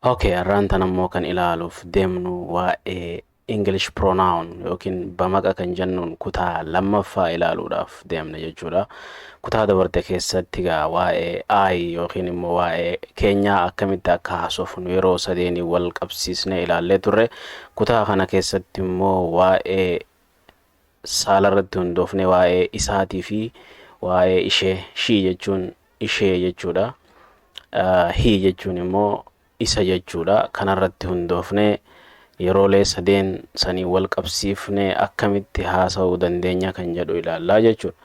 Okay, har'aan tan ammoo kan ilaaluuf deemnu waa'ee English pronoun yookiin bamaqa kan jennuun kutaa lammaffaa ilaaluudhaaf deemna jechuudha. Kutaa dabarte keessatti egaa waa'ee I yookiin immoo waa'ee keenyaa akkamitti akka haasofnu yeroo sadeenii wal qabsiisnee ilaallee turre. Kutaa kana keessatti immoo waa'ee saala irratti hundoofnee waa'ee isaatii fi waa'ee ishee, she jechuun ishee jechuudha. He jechuun immoo isa jechuudha. Kanarratti hundoofnee yeroolee sadeen sanii wal qabsiifnee akkamitti haasa'uu dandeenya kan jedhu ilaallaa jechuudha.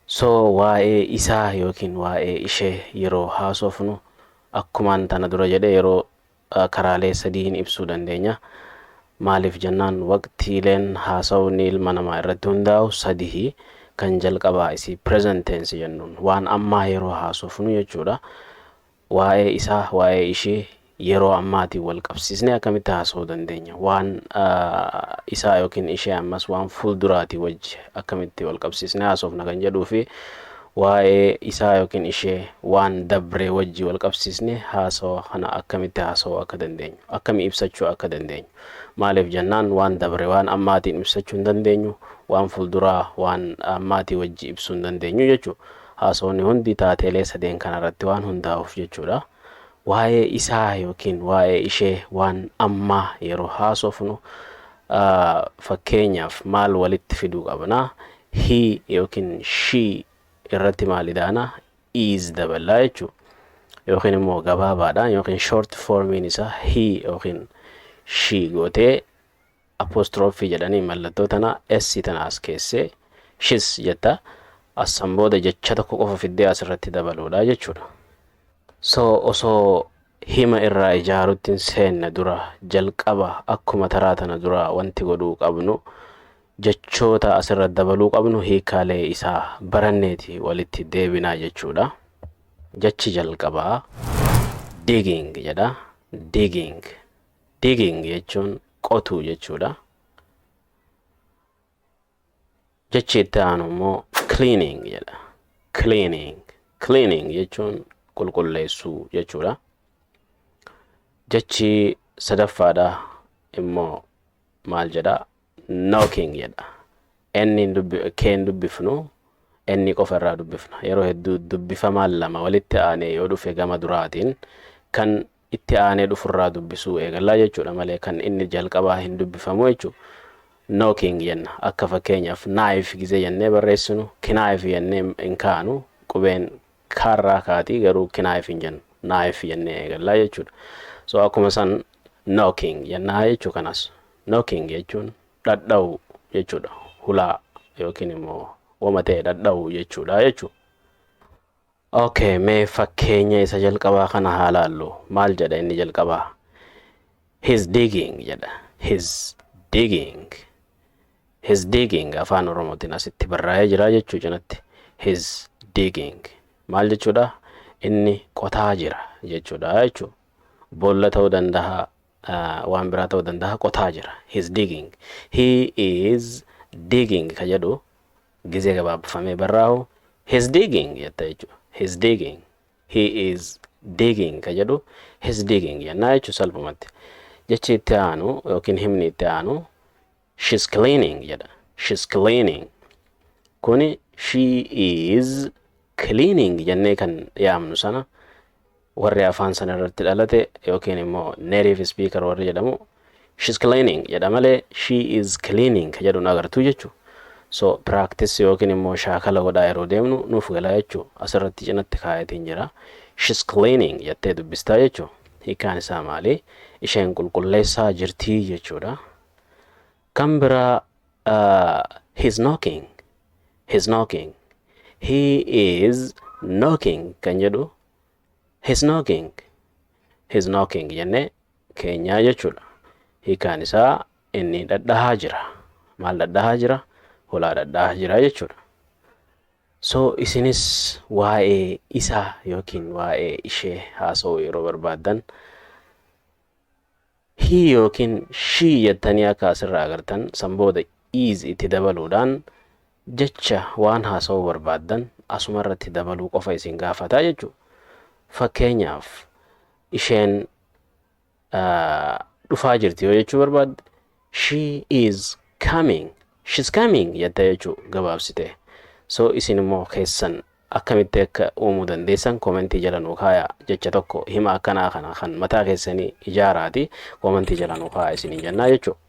So waa'ee isaa yookiin waa'ee ishee yeroo haasofnu, akkumaan tana dura jedhe, yeroo karaalee sadiin ibsuu dandeenya. Maaliif jennaan, waqtiileen haasa'uun ilma namaa irratti hundaa'u sadihi. Kan jalqabaa isii present tense jennuun waan ammaa yeroo haasofnu jechuudha. Waa'ee isaa, waa'ee ishee yeroo ammaatiin wal qabsiisnee akkamitti haasa'uu dandeenya? Waan isaa yookiin ishee ammas waan fuulduraatii wajji akkamitti wal qabsiisnee haasofna kan jedhuu fi waa'ee isaa yookiin ishee waan dabree wajji wal qabsiisnee haasawaa kana akkamitti haasa'uu akka dandeenyu, akkamii ibsachuu akka dandeenyu. Maaliif jennaan, waan dabre waan ammaatiin ibsachuu hin dandeenyu, waan fuulduraa waan ammaatii wajji ibsuu hin dandeenyu jechuudha. Haasawni hundi taateelee sadeen kanarratti waan hundaa'uuf jechuudha. Waa'ee isaa yookiin waa'ee ishee waan ammaa yeroo haasofnu, fakkeenyaaf maal walitti fiduu qabna? He yookiin she irratti maal idaana? Is daballaa jechuudha. Yookiin immoo gabaabaadhaan yookiin short formiin isaa he yookiin she gootee apostrophe jedhanii mallattoo tana s tana as keessee she's jetta. Asan booda jecha tokko qofa fiddee asirratti dabaluudha jechuudha. So osoo hima irraa ijaarutti hin seenne dura, jalqaba akkuma taraa tana dura wanti godhuu qabnu, jechoota asirra dabaluu qabnu hiikaalee isaa baranneeti walitti deebinaa jechuudha. Jechi jalqabaa digging jedha. Digging. Digging jechuun qotuu jechuudha. Jechi itti aanu immoo cleaning jedha. Cleaning. Cleaning jechuun qulqulleessuu jechuudha. Jechi sadaffaadha immoo maal jedha? Knocking jedha. Inni keen dubbifnu, inni qofa irraa dubbifna. Yeroo hedduu dubbifamaan lama walitti aanee yoo dhufe, gama duraatiin kan itti aanee dhufurraa dubbisuu eegallaa jechuudha malee kan inni jalqabaa hin dubbifamu jechuudha. Knocking jenna. Akka fakkeenyaaf knife gizee jennee barreessinu, knife jennee hin kaanu. Qubeen kaarraa kaatii, garuu knife hin jennu, knife jennee eegallaa jechuudha. So akkuma san knocking jennaa jechuu. Kanas knocking jechuun dhadha'u jechuudha. Hulaa yookiin immoo wama ta'e dhadha'u jechuudha jechuudha. Okay, mee fakkeenya isa jalqabaa kana haa laallu. Maal jedha inni jalqabaa? He's digging jedha. He's digging. He's digging Afaan Oromootiin asitti barraa'ee jira jechuu cinatti. He's digging. Maal jechuudha? Inni qotaa jira jechuudha jechuudha. Boolla ta'uu danda'a, waan biraa ta'uu danda'a, qotaa jira. He's digging. He is digging ka jedhu gizee gabaabfamee barraa'u he's digging jetta jechuudha. He's digging. He is digging ka jedhu he's digging jennaa jechuudha salphumatti. Jechi itti aanu yookiin himni itti aanu she's cleaning jedha. She's cleaning. Kuni she is cleaning jennee kan yaamnu sana, warri afaan sana irratti dhalate yookiin immoo native speaker warri jedhamu she's cleaning jedha malee she is cleaning ka jedhu agartuu jechuudha. So practice yookiin immoo shaakala godhaa yeroo deemnu nuuf gala jechuudha. Asirratti cinatti kaayatiin jira. She's cleaning jettee dubbistaa jechuudha. Hiikaan isaa maali? Isheen qulqulleessaa jirtii jechuudha. Kan biraa he's knocking. He's knocking. He is knocking kan jedhu he's knocking. He's knocking jennee keenyaa jechuudha. Hiikaan isaa inni dhadhahaa jira. Maal dhadhahaa jira? Hulaa dhadhahaa jira jechuudha. So isinis waa'ee isaa yookiin waa'ee ishee haasa'uu yeroo barbaaddan, he yookiin she jettanii akka asirraa agartan san booda is itti dabaluudhaan jecha waan haasa'uu barbaaddan asuma irratti dabaluu qofa isin gaafataa jechuudha. Fakkeenyaaf isheen Dhufaa jirti yoo jechuu barbaadde, "She is coming." "She's coming" jetta jechuu gabaabsite. So isin immoo keessan akkamitti akka uumuu dandeessan koomentii jala nuu kaaya. Jecha tokko, hima akkanaa kana kan mataa keessanii ijaaraati koomentii jala nuu kaaya isiniin jennaa jechuudha.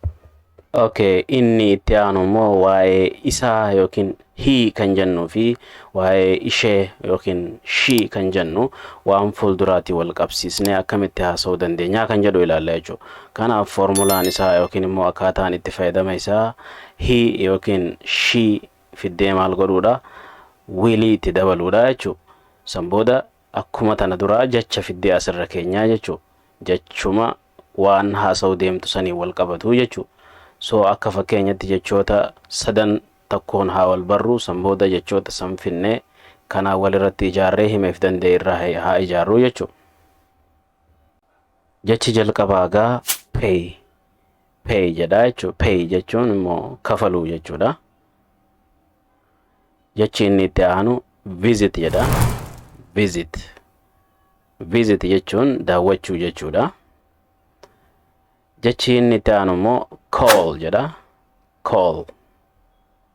Okay, inni itti aanu immoo waa'ee isaa yookiin "he" kan jennuu fi waa'ee ishee yookiin "she" kan jennu waan fuulduraatti wal qabsiisnee akkamitti haasa'uu dandeenyaa kan jedhu ilaalla jechuudha. Kanaaf foormulaan isaa yookiin immoo akkaataan itti fayyadama isaa "he" yookiin "she" fiddee maal godhuudha? "Will" itti dabaluudha jechuudha. San booda akkuma tana duraa jecha fiddee asirra keenyaa jechuudha. Jechuma waan haasa'uu deemtu sanii wal qabatu jechuudha. So akka fakkeenyatti jechoota sadan tokkoon haa wal barru. San booda jechoota san finnee kanaan walirratti ijaarree himeef danda'e irraa haa ijaarru jechuudha. Jechi jalqabaa gaa "pay", "pay" jedha jechuudha. "Pay" jechuun immoo kafaluu jechuudha. Jechi inni itti aanu "visit" jedha. "Visit". "Visit" jechuun daawwachuu jechuudha. Jechi inni itti aanu immoo "call" jedha. "Call".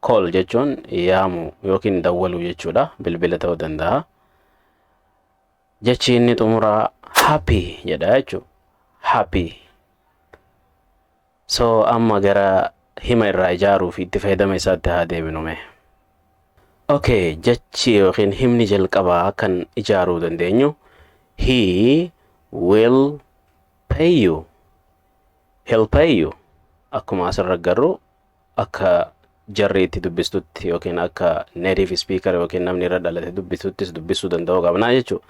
"Call" jechuun yaamuu yookiin dawwaluu jechuudha. Bilbila ta'uu danda'a. Jechi inni xumuraa "happy" jedha jechuudha. "Happy". So amma gara hima irraa ijaaruu fi itti fayyadama isaatti haa deebinu mee. Okay, jechi yookiin himni jalqabaa kan ijaaruu dandeenyu "He will pay you." "He'll pay you." Akkuma asirra agarru, akka jarri itti dubbistutti yookiin akka native speaker yookiin namni irra dhalate dubbistuttis dubbisuu danda'uu qabnaa jechuudha.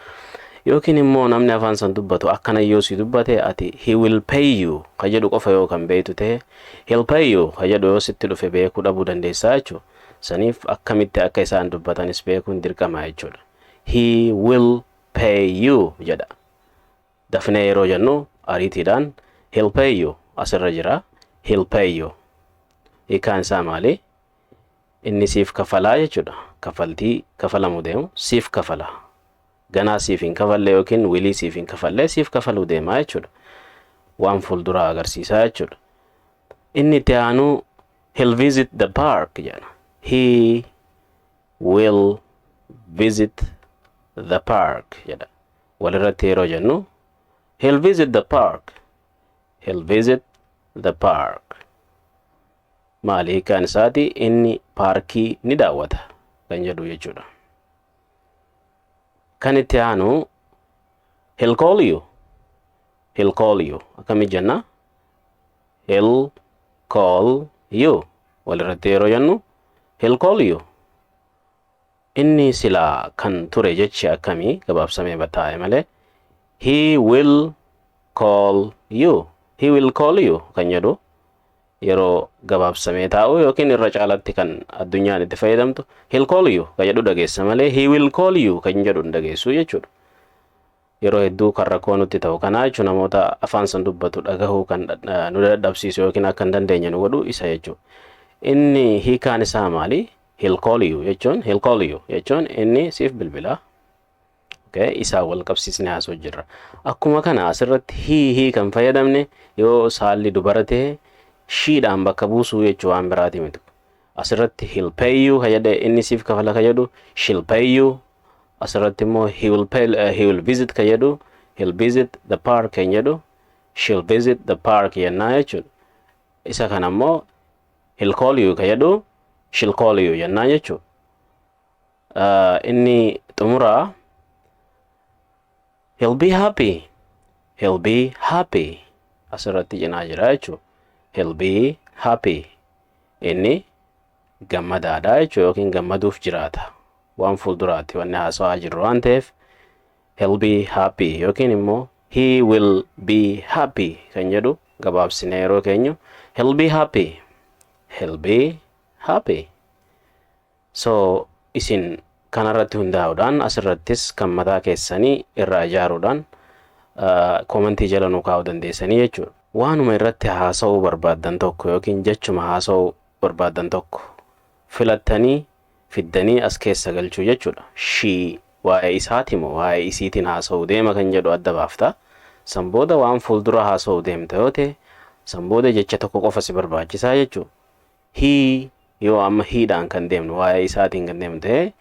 Yookiin immoo namni afaan san dubbatu akkana yoo si dubbate, ati "He will pay you" ka jedhu qofa yoo kan beektu ta'e, "He'll pay you" ka jedhu yoo sitti dhufe beekuu dhabuu dandeessaa jechuudha. Saniif akkamitti akka isaan dubbatanis beekuun dirqama jechuudha. "He will pay you" jedha. Dafnee yeroo jennu ariitiidhaan "He'll pay you" asirra jira. "He'll pay you." Hiikaan isaa maali? Inni siif kafalaa jechuudha. Kafaltii kafalamuu deemu siif kafala. Ganaa siif hin kafalle yookiin wilii siif hin kafallee siif kafaluu deemaa jechuudha. Waan fuulduraa agarsiisaa jechuudha. Inni itti aanu "He'll visit the park" jedha. "He will visit the park" jedha. Walirratti yeroo jennu "He'll visit the park." "He'll visit the park." Maali hiikkaan isaati? Inni paarkii ni daawwata kan jedhu jechuudha. Kan itti aanu "He'll call you." "He'll call you." Akkamitti jenna? "He'll call you." Walirratti yeroo jennu "He'll call you." Inni silaa kan ture jechi akkamii gabaabsamee taa'e malee "He will call you." "He will call you" kan jedhu yeroo gabaabsamee taa'u yookiin irra caalatti kan addunyaan itti fayyadamtu "He'll call you" kan jedhu dhageessa malee "He will call you" kan jedhu hin dhageessu jechuudha. Yeroo hedduu kan rakkoo nutti ta'u kanaa jechuun namoota afaan san dubbatu dhagahuu kan nu dadhabsiisu yookiin akka hin dandeenye nu godhu isa jechuudha. Inni hiikaan isaa maali? "He'll call you" jechuun, "He'll call you" jechuun inni siif bilbila. Okay, isaa wal qabsiisnee haasoo jirra. Akkuma kana asirratti "he", "he" kan fayyadamne yoo saalli dubara ta'e "she" dhaan bakka buusuu jechuu, waan biraati miti. Asirratti "He'll pay you" ka jedhe, inni siif kafala ka jedhu, "She'll pay you." Asirratti immoo "He will pay", "He will visit" ka jedhu, "He'll visit the park" kan jedhu, "She'll visit the park" jennaa jechuudha. Isa kana immoo "He'll call you" ka jedhu, "She'll call you" jennaa jechuudha. Inni xumuraa "He'll be happy." "He'll be happy" asirratti cinaa jira jechuudha. "He'll be happy." Inni gammadaadha jechuudha yookiin gammaduuf jiraata. Waan fuulduraatti wanni haasawaa jirru waan ta'eef "He'll be happy" yookiin immoo "He will be happy" kan jedhu gabaabsinee yeroo keenyu "He'll be happy." "He'll be happy." So isin kanarratti hundaa'uudhaan asirrattis kan mataa keessanii irraa ijaaruudhaan koomentii jala nu kaa'uu dandeessanii jechuudha. Waanuma irratti haasa'uu barbaaddan tokko yookiin jechuma haasa'uu barbaaddan tokko filattanii fiddanii as keessa galchuu jechuudha. "She" waa'ee isaati moo waa'ee isiitiin haasa'uu deema kan jedhu adda baafta. San booda waan fuuldura haasa'uu deemta yoo ta'e, san booda jecha tokko qofa si barbaachisaa jechuudha. He, yoo amma he-dhaan kan deemnu, waa'ee isaatiin kan deemnu ta'e,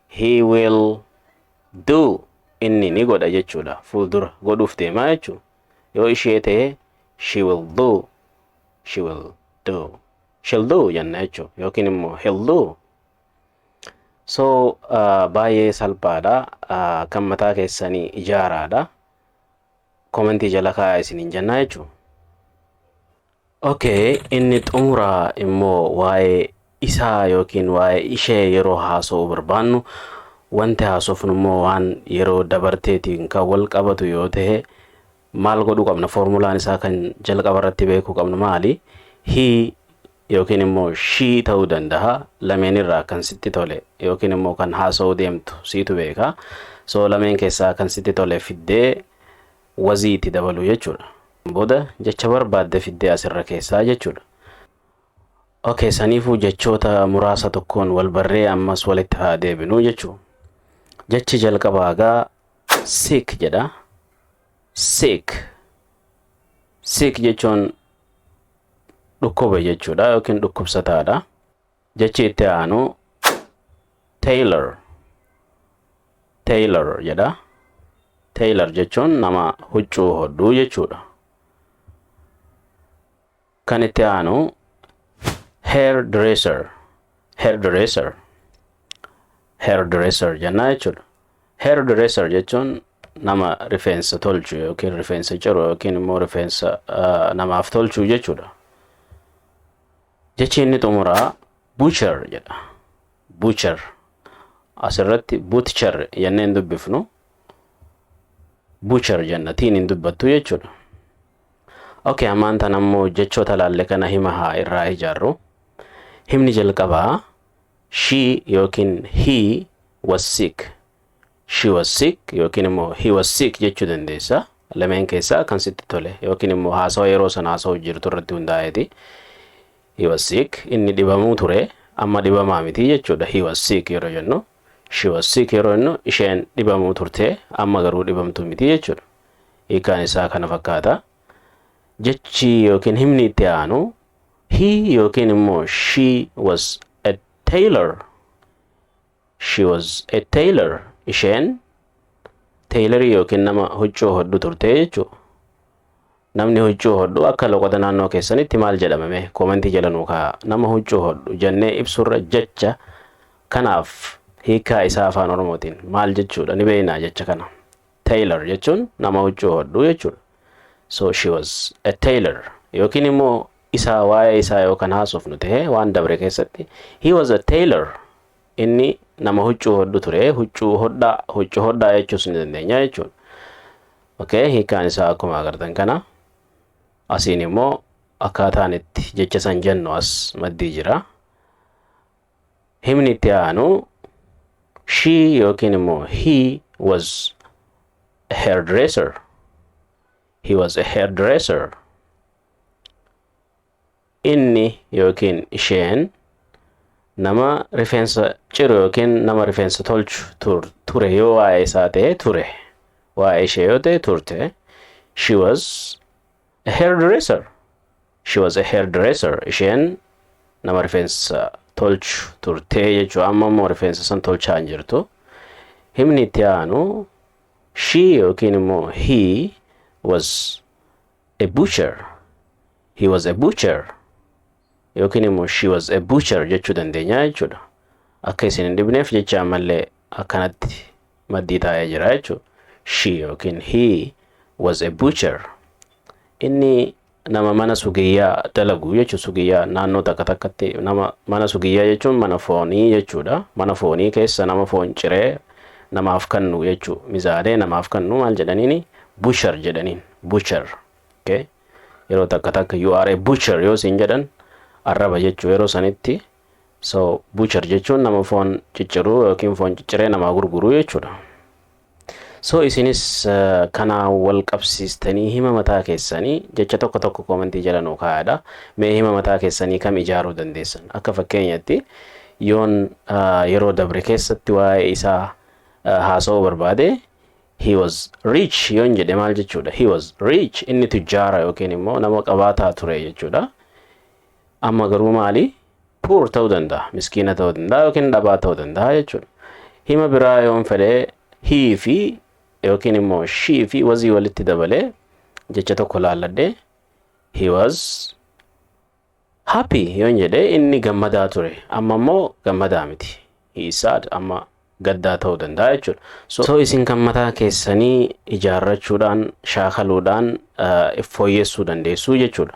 he will do, inni ni godha jechuudha. Fuuldura godhuuf deemaa jechuudha. Yoo ishee ta'e, she will do, she will do, she'll do jenna jechuudha, yookiin immoo he'll do. So baay'ee salphaadha. Kan mataa keessanii ijaaraadha. Comment jala kaa'aa isiniin jennaa jechuudha. Okay, inni xumuraa immoo waa'ee isaa yookiin waa'ee ishee yeroo haasa'uu barbaannu, wanti haasofnu immoo waan yeroo dabarteetiin kan wal qabatu yoo ta'e, maal godhuu qabna? Foormulaan isaa kan jalqaba irratti beekuu qabnu maali? He yookiin immoo she ta'uu danda'a. Lameen irraa kan sitti tole yookiin immoo kan haasa'uu deemtu siitu beeka. So lameen keessaa kan sitti tole fiddee was itti dabaluu jechuudha. Booda jecha barbaadde fiddee asirra keessaa jechuudha. Okay, saniifuu jechoota muraasa tokkoon wal barree ammas walitti haa deebinuu jechuudha. Jechi jalqabaa gaa sick jedha. Sick. Sick jechuun dhukkuba jechuudha yookiin dhukkubsataadha. Jechi itti aanu tailor. Tailor jedha. Tailor jechuun nama huccuu hodhuu jechuudha. Kan itti aanu hairdresser. Hairdresser. Hairdresser jennaa jechuudha. Hairdresser jechuun nama rifeensa tolchu yookiin rifeensa ciru yookiin immoo rifeensa namaaf tolchu jechuudha. Jechi inni xumuraa butcher jedha. Butcher. Asirratti butcher jennee hin dubbifnu. Butcher jenna, tiin hin dubbattu jechuudha. Okay, ammaan tan ammoo jechoota laalle kana hima haa irraa ijaarru. Himni jalqabaa she yookiin he was sick. She was sick yookiin immoo he was sick jechuu dandeessa. Lameen keessaa kan sitti tole yookiin immoo haasawa yeroo sana haasawuu jirtu irratti hundaa'eeti. He was sick, inni dhibamuu ture, amma dhibamaa miti jechuudha. He was sick yeroo jennu. She was sick yeroo jennu, isheen dhibamuu turte, amma garuu dhibamtuu miti jechuudha. Hiikaan isaa kana fakkaata. Jechi yookiin himni itti aanu he yookiin immoo she was a tailor. She was a tailor. Isheen tailorii yookiin nama huccuu hodhu turte jechuudha. Namni huccuu hodhu akka loqoda naannoo keessanitti maal jedhamame? Comment jala nuu kaa'a. Nama huccuu hodhu jennee ibsurra jecha kanaaf hiikaa isaa afaan Oromootiin maal jechuudha ni beeknaa jecha kana. Tailor jechuun nama huccuu hodhu jechuudha. So she was a tailor, yookiin immoo isaa, waa'ee isaa yookaan haasofnu ta'e waan dabre keessatti, he was a tailor, inni nama huccuu hodhu ture, huccuu hodhaa, huccuu hodhaa jechuus ni dandeenya jechuudha. Okay, hiikaan isaa akkuma agartan kana. Asiin immoo akkaataan itti jecha san jennu as maddii jira. Himni itti aanu she yookiin immoo he was a hairdresser. He was a hairdresser. Inni yookiin isheen nama rifeensa ciru yookiin nama rifeensa tolchu ture yoo waa'ee isaa ta'e ture. Waa'ee ishee yoo ta'e turte. She was a hairdresser. She was a hairdresser. Isheen nama rifeensa tolchu turtee jechuudha. Amma immoo rifeensa san tolchaa hin jirtu. Himni itti aanu she yookiin immoo he was a butcher. He was a butcher. Yookiin immoo she was a butcher jechuu dandeenya jechuudha. Akka isin hin dhibneef jecha ammallee akkanatti maddii taa'ee jira jechuudha. She yookiin he was a butcher. Inni nama mana sugiyyaa dalagu jechuudha. Sugiyyaa naannoo takka takkatti nama mana sugiyyaa jechuun mana foonii jechuudha. Mana foonii keessa nama foon ciree namaaf kennu jechuudha. Mizaanee namaaf kennu maal jedhaniini? Butcher jedhaniin. Butcher. Okay. Yeroo takka takka "You are a butcher" yoo siin jedhan arraba jechuu yeroo sanitti. So butcher jechuun nama foon cicciruu yookiin foon cicciree namaa gurguruu jechuudha. So isinis kana wal qabsiistanii hima mataa keessanii jecha tokko tokko comment jala nuu kaa'adha. Mee hima mataa keessanii kam ijaaruu dandeessan? Akka fakkeenyatti yoon yeroo dabre keessatti waa'ee isaa haasa'uu barbaade He was rich yoon jedhe maal jechuudha? He was rich, inni tujjaara yookiin immoo nama qabaataa ture jechuudha. Amma garuu maali? Poor ta'uu danda'a, miskiina ta'uu danda'a yookiin dhabaa ta'uu danda'a jechuudha. Hima biraa yoon fedhe, he fi yookiin immoo she fi was walitti dabalee jecha tokko laalladhe, he was happy yoon jedhe, inni gammadaa ture. Amma immoo gammadaa miti. He is sad, amma gaddaa ta'uu danda'a jechuudha. So isin kan mataa keessanii ijaarrachuudhaan, shaakaluudhaan fooyyessuu dandeessuu jechuudha.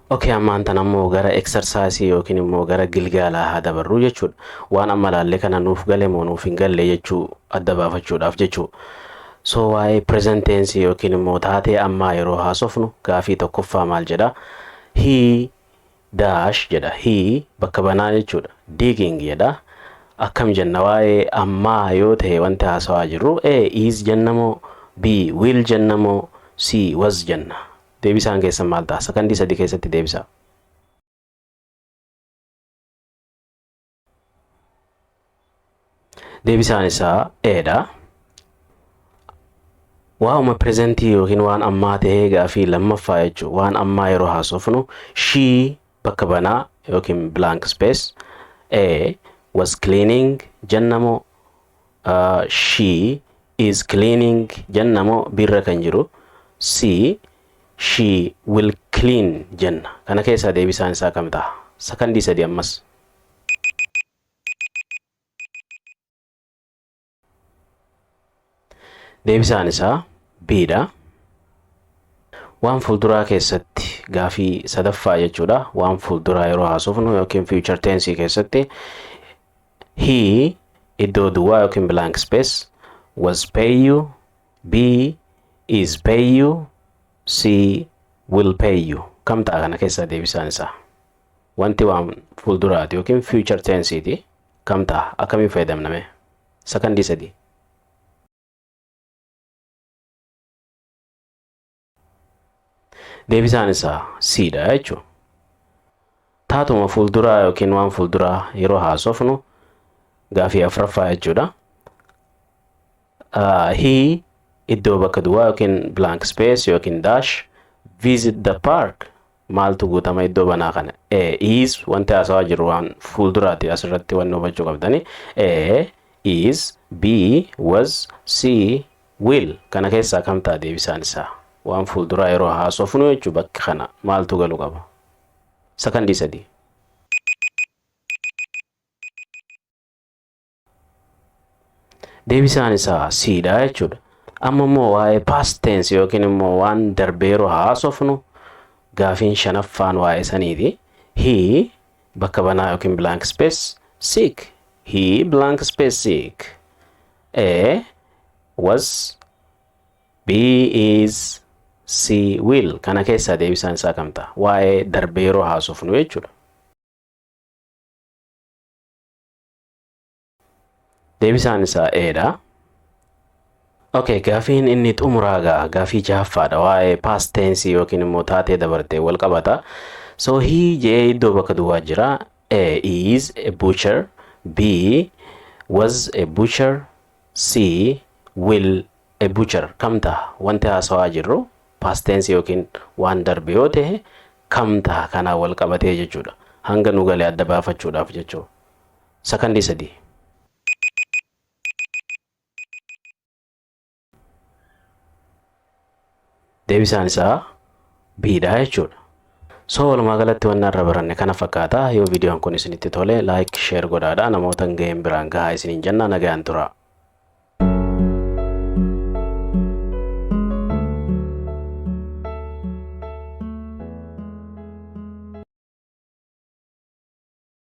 Okay, ammaan tan ammoo gara exercise yookiin immoo gara gilgaalaa haa dabarru jechuudha. Waan amma laallee kana nuuf gale moo nuuf hin galle jechuu adda baafachuudhaaf jechuudha. So waa'ee present tense yookiin immoo taatee ammaa yeroo haasofnu, gaafii tokkoffaa maal jedha? He dash jedha. He bakka banaa jechuudha. Digging jedha. Akkam jenna waa'ee ammaa yoo ta'e wanti haasawaa jirru? A, is jenna moo, B, will jenna moo, C, was jenna? Deebisaan keessan maal ta'a? Sakandii 3 keessatti deebisaa. Deebisaan isaa A dha. Waa'uma presentii yookiin waan ammaa ta'ee gaafii lammaffaa jechuudha. Waan ammaa yeroo haasofnu, she bakka banaa yookiin blank space, A, was cleaning jenna moo, she is cleaning jenna moo, birra kan jiru C, she will clean jenna? Kana keessaa deebisaan isaa kam ta'a? Sakandii 3 ammas. Deebisaan isaa B dha. Waan fuulduraa keessatti gaafii sadaffaa jechuudha. Waan fuulduraa yeroo haasofnu yookiin future tense keessatti, he iddoo duwwaa yookiin blank space was pay you, B, is pay you, C, will pay you. Kam ta'a kana keessaa deebisaan isaa? Wanti waan fuulduraati yookiin future tenseeti. Kam ta'a? Akkamiin fayyadamname? Sakandii 3. Deebisaan isaa C dha jechuudha. Taatuma fuulduraa yookiin waan fuulduraa yeroo haasofnu, gaafii afuraffaa jechuudha. He iddoo bakka duwwaa yookiin blank space yookiin dash visit the park. Maaltu guutama iddoo banaa kana? A, is. Wanti haasawaa jiru waan fuulduraati, asirratti wanni hubachuu qabdani. A, is, B, was, C, will. Kana keessaa kam ta'a deebisaan isaa? Waan fuulduraa yeroo haasofnu jechuu, bakki kana maaltu galu qaba? Sakandii 3. Deebisaan isaa C dha jechuudha. Amma immoo waa'ee past tense yookiin immoo waan darbee yeroo haasofnu, gaafiin shanaffaan waa'ee saniiti. He bakka banaa yookiin blank space sick. He blank space sick. A, was, B, is, C, will. Kana keessaa deebisaan isaa kam ta'a? Waa'ee darbee yeroo haasofnu jechuudha. Deebisaan isaa A dha. Okay, gaafiin inni xumuraa gaa gaafii jahaffaadha. Waa'ee past tense yookiin immoo taatee dabartee wal qabata. So he jee iddoo bakka duwwaa jira. A, is a butcher, B, was a butcher, C, will a butcher. Kam ta'a? Wanti haasawaa jirru past tense yookiin waan darbe yoo ta'e kam ta'a kanaan wal qabatee jechuudha. Hanga nu galee adda baafachuudhaaf jechuudha. Sakandii 3. Deebisaan isaa B dha jechuudha. So walumaa galatti wanni irra baranne kana fakkaata. Yoo viidiyoon kun isinitti tole, like, share godhaadha. Namoota hin ga'een biraan gahaa isiniin jenna. Nagaan tura.